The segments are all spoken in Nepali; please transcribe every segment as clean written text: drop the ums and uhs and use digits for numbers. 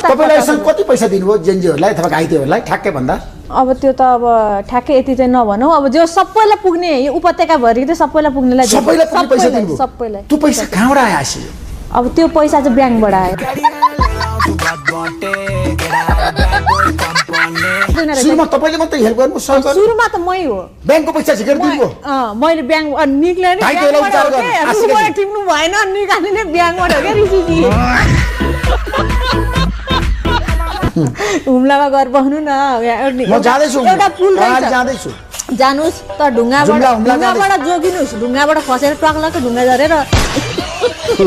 तपाईलाई यसमा कति पैसा दिनुभयो जेनजीहरुलाई अथवा घाइतेहरुलाई ठ्याक्कै भन्दा अब त्यो त अब ठ्याक्कै यति चाहिँ नभनौ अब जो सबैलाई पुग्ने यो उपत्यका भरि त सबैलाई पुग्नेलाई सबैलाई पुग्ने पैसा दिनुभयो सबैलाई त्यो पैसा कहाँबाट आयो आसी अब त्यो पैसा चाहिँ ब्याङ्कबाट आयो सुरुमा तपाईले मात्रै हेल्प गर्नु सरकार सुरुमा त मै हो ब्याङ्कको पैसा झिकेर दिनुभयो मैले ब्याङ्क निक्ले नि ब्याङ्कबाट टिप्नु भएन निकाल्ने ब्याङ्कबाट हो क्या ऋषिजी हुम्लामा गएर बस्नु न म जाँदैछु एउटा पुल जाँदैछु जानुस् त ढुङ्गाबाट जोगिनुस् ढुङ्गाबाट खसेर टक्लक ढुङ्गा झरेर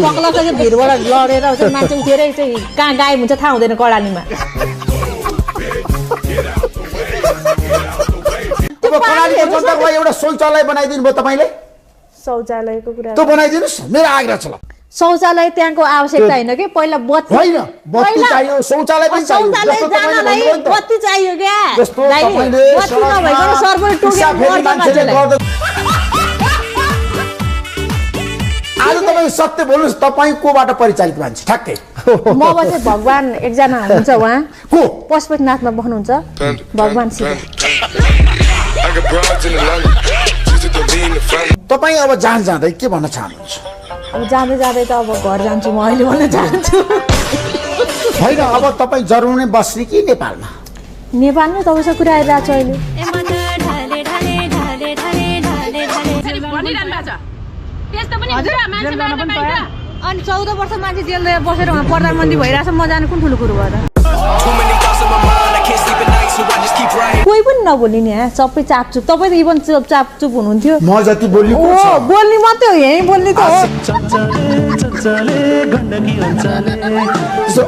टक्लक चाहिँ भिरबाट लडेर मान्छे उठेर चाहिँ कहाँ गायब हुन्छ थाहा हुँदैन कडालीमा कडालीको जनताको एउटा शौचालय बनाइदिनु भयो तपाईले शौचालयको कुरा त्यो बनाइदिनुस् मेरो आग्रह छ शौचालय त्यहाँको आवश्यकता हैन के पहिला बत्ती हैन बत्ती चाहियो शौचालय पनि चाहियो शौचालय जानलाई बत्ती चाहियो क्या बत्ती नभइकन सर्भर टोकेर आज तपाईँ सत्य बोल्नुस् तपाईँ कोबाट परिचालित मान्छे ठ्याक्कै म चाहिँ भगवान एकजना हुनुहुन्छ उहाँ को पशुपतिनाथमा बस्नुहुन्छ भगवान शिव तपाईँ अब जान जाँदै के भन्न चाहनुहुन्छ अब जाँदै जाँदै त अब घर जान्छु म अहिले भन्न चाहन्छु होइन अब तपाईँ जरुर नै बस्ने कि नेपालमा नेपालमा तपाईँसँग कुरा आइरहेको छ अहिले अनि 14 वर्ष मान्छे जेलमा बसेर उहाँ प्रधानमन्त्री भइरहेछ म जानु कुन ठुलो कुरो भएर कोही पनि नबोल्ने नि सबै चापचुप तपाईँ त इभन चापचुप हुनुहुन्थ्यो म जति बोल्ने बोल्ने मात्रै हो यहीँ बोल्ने त हो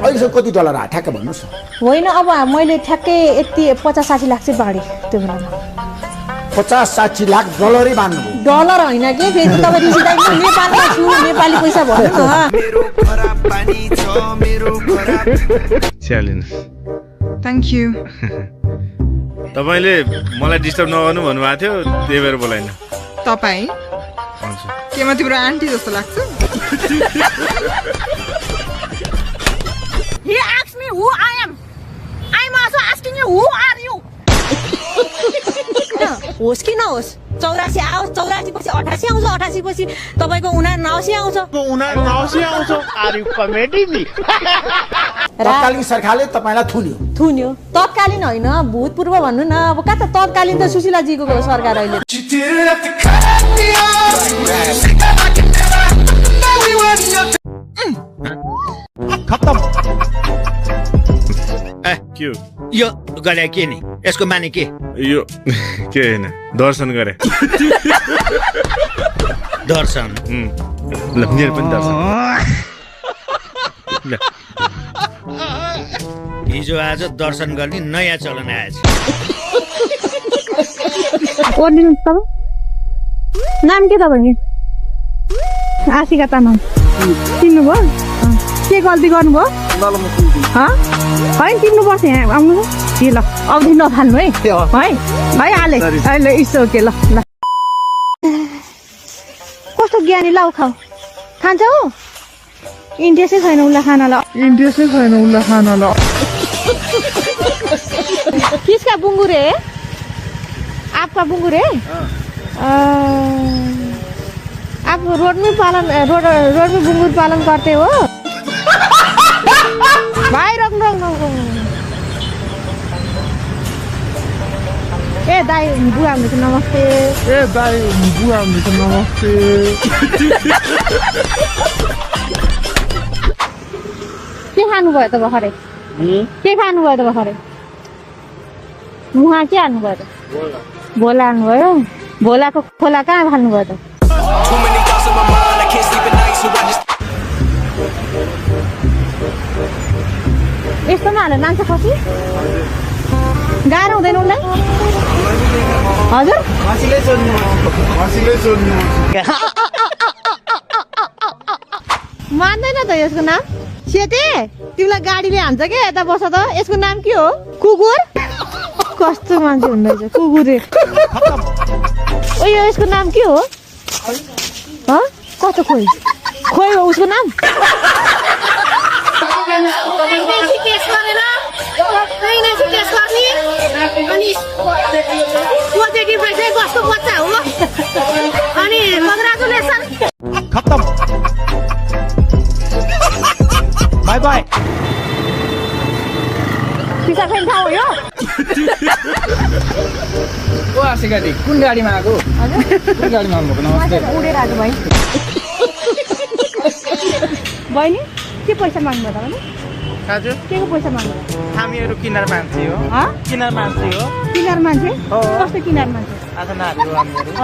अहिले कति डलर आयो ठ्याक्कै भन्नुहोस् होइन अब मैले ठ्याक्कै यति 50-60 लाख चाहिँ बाँडेँ त्यो बेलामा 50-60 लाख डलरै बाँड्नु डलर होइन कि फेरि तपाईँ ऋषिदाइ नेपालमा छु नेपाली पैसा भन्नु च्यालेन्ज थ्याङ्क यू तपाईले मलाई डिस्टर्ब नगर्नु भन्नुभएको थियो त्यही भएर बोलाइन तपाईँ केमा तिम्रो आन्टी जस्तो लाग्छ He asked me who I am. I'm also asking you who are you? होस् कि नहोस् 84 आओस् 84 पछि 88 आउँछ 88 पछि तपाईको 79 आउँछ आर यु कमेडी मी तत्कालीन सरकारले तपाईलाई थुन्यो तत्कालीन होइन भूतपूर्व भन्नु न अब कता तत्कालीन त सुशीला जीको सरकार अहिले खत्तम के यो गरे के नि यसको माने के यो के हैन दर्शन गरे दर्शन ल मेरो पनि दर्शन ल हिजो आज दर्शन गर्ने नयाँ चलन आएछ नाम के तपाईको आशिका तामाङ चिन्नु भयो के गल्ती गर्नुभयो होइन चिन्नु पर्छ यहाँ आउनु ए ल आउँदै नफाल्नु है हाले अहिले इसो के ल कस्तो ज्ञानी लाउ खाऊ खान्छ हो इन्ट्रेस्टै छैन उसलाई खानालाई किसका बुङ्गुरे आपका बुङ्गुरे आप रोड में बुंगूर पालन करते हो भाई रोक ए दाई बुवा हुनुहुन्छ नमस्ते के खानुभयो त भर्खरै मुहा के हाल्नुभयो त भोला हाल्नुभयो भोलाको खोला कहाँ हाल्नुभयो त यस्तोमा हालेर लान्छ खसी गाह्रो हुँदैन उसलाई हजुर मान्दैन त यसको नाम सेते तिमीलाई गाडीले हान्छ के यता बस त यसको नाम के हो कुकुर कस्तो मान्छे हुँदैछ कुकुरे ओयो यसको नाम के हो कस्तो खोइ हो उसको नाम प्रेग्नेन्सी टेस्ट गरेर प्रेग्नेन्सी टेस्ट गर्ने अनि पोजिटिभ रहेछ कस्तो बच्चा हो अनि कङ्ग्रेचुलेसन खत्तम बाई बाई पिसा फेरि ठाउँ हो यो को आशिका दी कुन गाडीमा आएको कुन गाडीमा आउनुभएको नमस्ते उडेर आएको भाइ बहिनी के पैसा माग्नु भयो भने हजुर के को पैसा माग्नु हामीहरू किनार मान्छे हो किनार मान्छे हो किनार मान्छे कस्तो किनार मान्छे अर्धनारी हो हामीहरू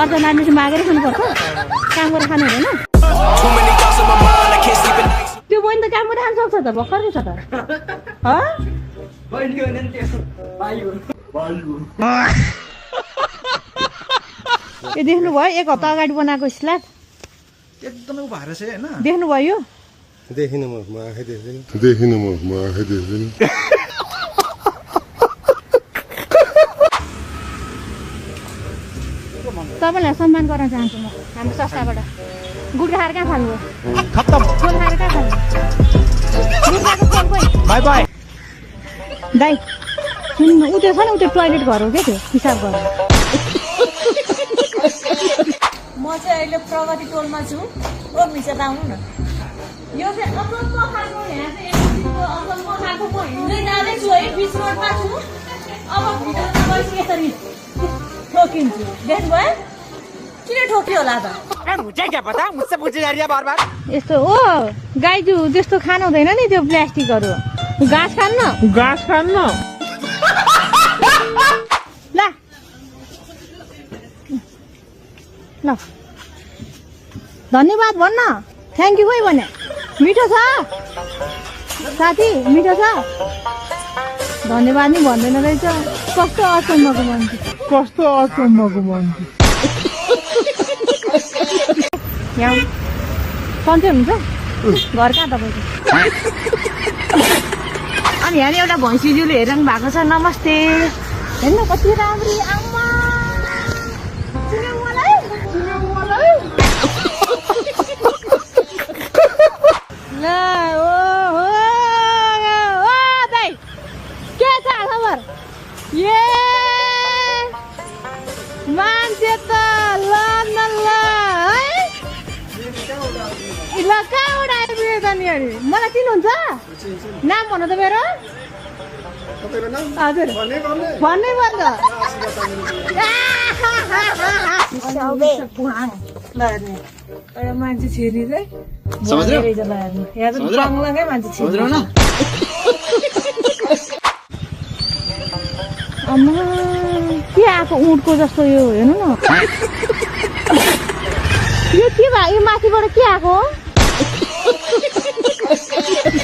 अर्धनारी चाहिँ मागेर खानुपर्छ काम गरेर खानु हुँदैन त्यो बहिनी त काम गरेर खान सक्छ त भर्खरकै छ त यो देख्नुभयो 1 हप्ता अगाडि बनाएको स्ल्याब एकदमै उभाएर छ हैन देख्नुभयो यो देखिन म आँखै देख्दैन तपाईँलाई सम्मान गर्न चाहन्छु म हाम्रो संस्थाबाट गुड्का खाएर कहाँ खानु खत्तम फोन खाएर कहाँ खानु गुड्काको फोन कोही बाई बाई दाइ सुन्नु उ त्यो छ नि उ त्यो टोइलेट घर हो क्या त्यो पिसाब घर म चाहिँ अहिले प्रगति टोलमा छु ओ मिसेर आउनु न यो चाहिँ अचम्म खाएको यहाँ चाहिँ अचम्म खाएको म हिँड्दै जाँदैछु है बिच रोडमा छु अब भिडियोमा गएपछि यसरी ठोकिन्छु देख्नुभयो किन ठोक्यो होला त यस्तो ओ गाईजु त्यस्तो खानु हुँदैन नि त्यो प्लास्टिकहरू घाँस खान्न ल ल धन्यवाद भन्न थ्याङ्क यू खोइ भने मिठो छ साथी मिठो छ धन्यवाद नि भन्दैन रहेछ कस्तो अचम्मको मान्छे यहाँ सन्चै हुनुहुन्छ घर कहाँ तपाईँको अनि यहाँ एउटा भैँसीज्यूले हेर्नु भएको छ नमस्ते हेर्नु कति राम्री आमा ल ओ दाइ के छ खबर ए मान्छे त ल न ल है ल कहाँबाट आइपुग्यो त नि अरे मलाई चिन्नुहुन्छ नाम भन्नु त मेरो हजुर भन्नै पर्छ एउटा मान्छे छिर्ने चाहिँ यहाँ त बङ्गलाकै मान्छे छिर्नु अम्मा के आएको उँटको जस्तो यो हेर्नु न यो के भयो यो माथिबाट के आएको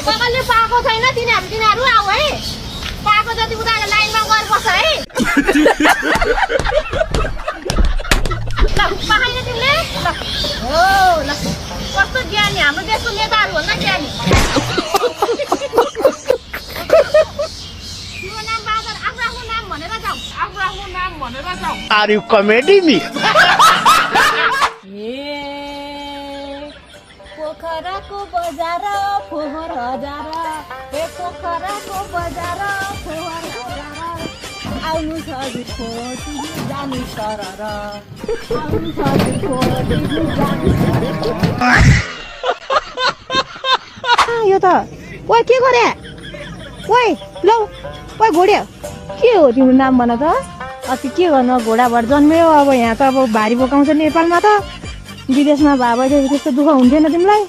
कसैले पाएको छैन तिनीहरू आऊ है पाएको जति उनीहरू लाइनमा गर्नुपर्छ है ल पाएन तिमीले ल हो ल कस्तो ज्ञानी हाम्रो देशको नेताहरू भन्दा ज्ञानी Are you committing me? पोखराको बजार फोहोर हजार पोखराको बजार फोहोर हजार आउनु छ दुखो तिमी जानु सरर आउनु छ दुखो तिमी जानु यो त ओइ के गरे ओइ लौ ओइ घोडे के हो तिम्रो नाम भन त अस्ति के गर्नु घोडाबाट जन्मेयो अब यहाँ त अब भारी बोकाउँछ नेपालमा त विदेशमा भए भए त्यस्तो दुःख हुन्थेन तिमीलाई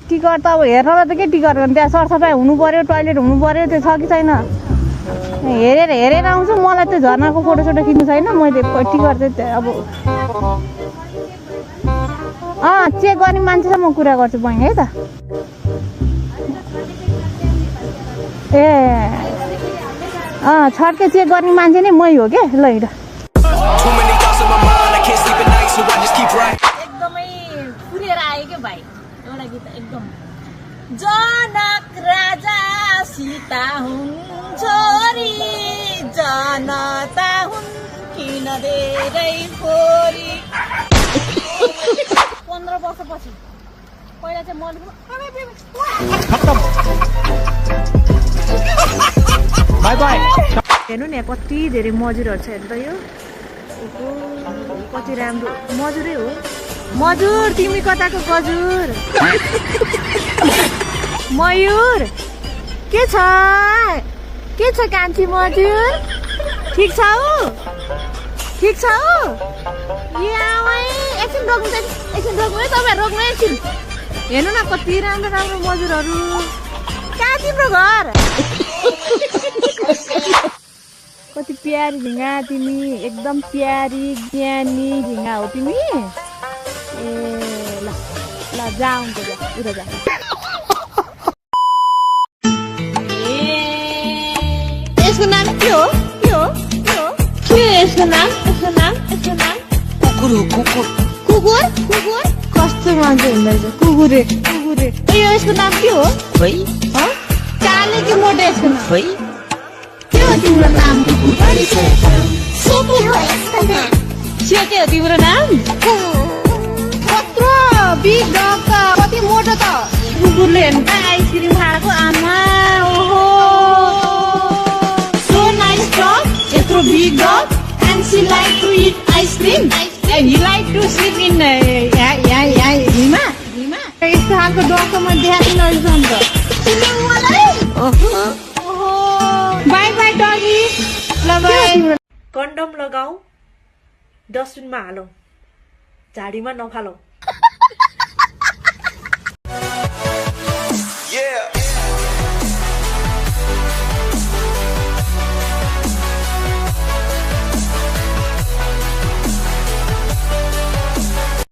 टिकट त अब हेर्न त के टिकट गर्नु त्यहाँ सरसफाइ हुनु पर्यो टोइलेट हुनु पर्यो त्यो छ कि छैन हेरेर आउँछु मलाई त्यो झर्नाको फोटोसोटो खिच्नु छैन मैले टिकट चाहिँ अब चेक गर्ने मान्छेसँग म कुरा गर्छु बहिनी है त ए छड्के चेक गर्ने मान्छे नै मै हो क्या ल हिँड एकदमै फुलेर आयो क्या भाइ एउटा गीत एकदम जनक राजा सीता हुन् छोरी जनता हुन् किन धेरै फोरी 15 वर्षपछि पहिला चाहिँ मन बाई बाई हेर्नु नि कति धेरै मजुरहरू छ हेर्नु त यो ओहो कति राम्रो मजुरै हो मजुर तिमी कताको गजुर मयूर के छ कान्छी मजुर ठिक छ एकछिन रोक्नु है तपाईँ रोक्नु एकछिन हेर्नु न कति राम्रो राम्रो मजुरहरू कहाँ तिम्रो घर कति प्यारी झिँगा तिमी एकदम प्यारी ज्ञानी झिँगा हो तिमी ए ल जाऊ उता जा यसको नाम के हो यसको नाम कुकुर कस्तो मान्छे हुँदैछ कुकुरे ए यसको नाम के हो काले कि मोटे यसको नाम के हो तिम्रो नाम सेते हो तिम्रो नाम कत्रो बिग डग त कति मोटो त कुकुरले हेर्नु त आइसक्रिम खाएको आमा ओहो so nice dog यत्रो big dog and she like to eat ice cream and he like to sleep in हिमा यस्तो खालको डगको म देखाएको नजिक बाई बाई डगी ल बाई कन्डम लगाऊ डस्टबिनमा हालौ झाडीमा नफालौ